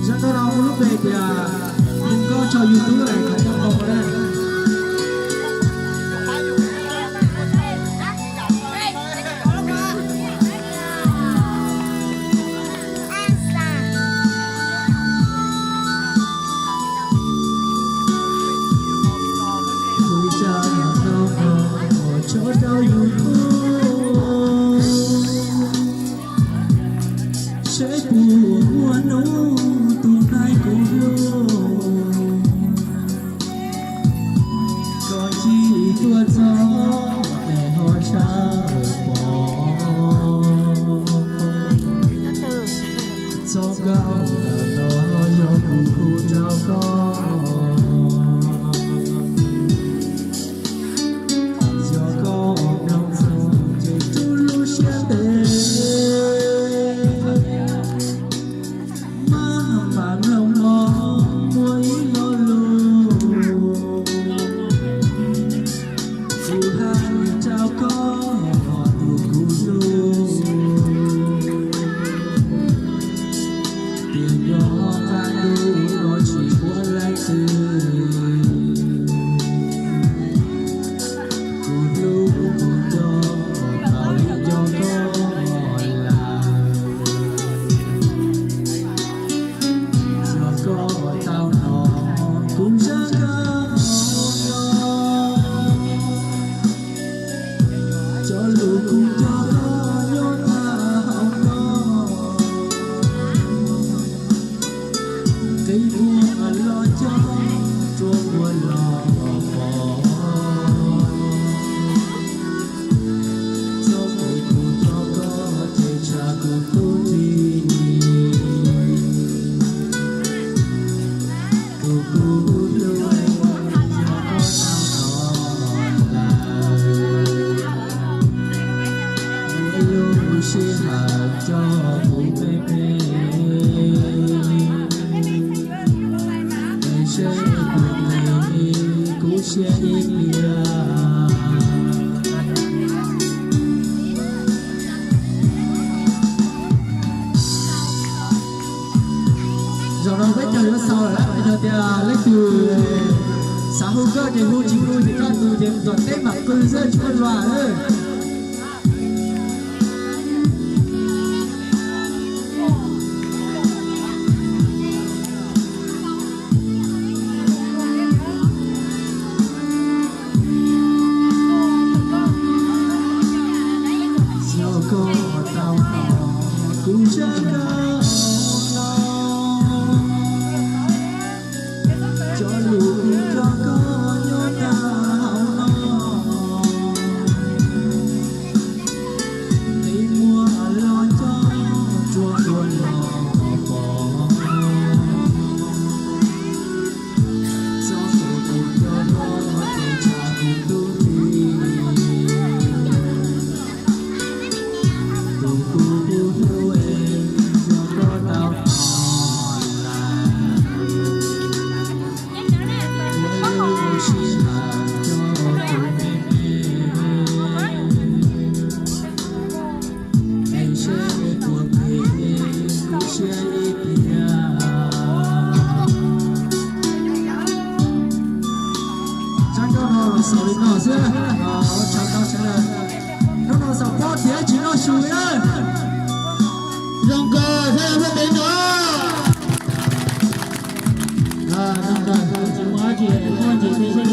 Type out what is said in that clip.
Zaj nkauj no muaj lub npe tias hu nkauj tso YouTube lawm, koj nyob tau na. Hu zaj nkauj no tso rau YouTube, seb puas muaj hnub tus hlais kuv hlub, koj cia li tuaj txog es ho tshawb pom. Txoj nkauj ntawm no yog kuv hu rau koj. Yog koj mloog txog ces rub lub siab ntev, maj mam mloog mog, muaj ib lo lus kuv hais rau koj, tus kuv hlub, tias nyob qab ntuj no tsis muaj leej twg, kuv hlub kuv nco tau li nco koj lawm. Yog koj tau hnov kuv zaj nkauj no, cov lus kuv nco koj nyob tag hauv no, qi muag los coj rua muag los pom. Txoj kev kuv nco koj ces tshaj kuv tub nrig. Tus kuv hlub, yog koj tau hnov lawm, ua lub sij hawm coj kuv me me, es seb puas nqis kuv siab ib pliag. Zaum no peb cog yuav xaus lawm, yog tias leej twg xav hu nkauj ces hu, tsis hu ces kaj tus ces tom teb mam qw xwb, tsis muaj luag lawm. Yog koj tau hnov kuv zaj nkauj no, cov lus kuv nco koj nyob tag hauv no, qi muag los coj rua muag los pom. Txoj kev kuv nco koj ces tshaj kuv tub nrig. Tus kuv hlub, yog koj tau hnov lawm, ua lub sij hawm coj kuv me me, es seb puas nqis kuv siab ib pliag. Zaj nkauj no los xaus li no xwb, ua tsaug ntau sawv daws. Hnub no xaus pob tiav tsis noj su li na. Zoo kawg, sawv daws phooj ywg no. Zoo kawg, tsis muaj dab tsi, muaj ntsis peb sib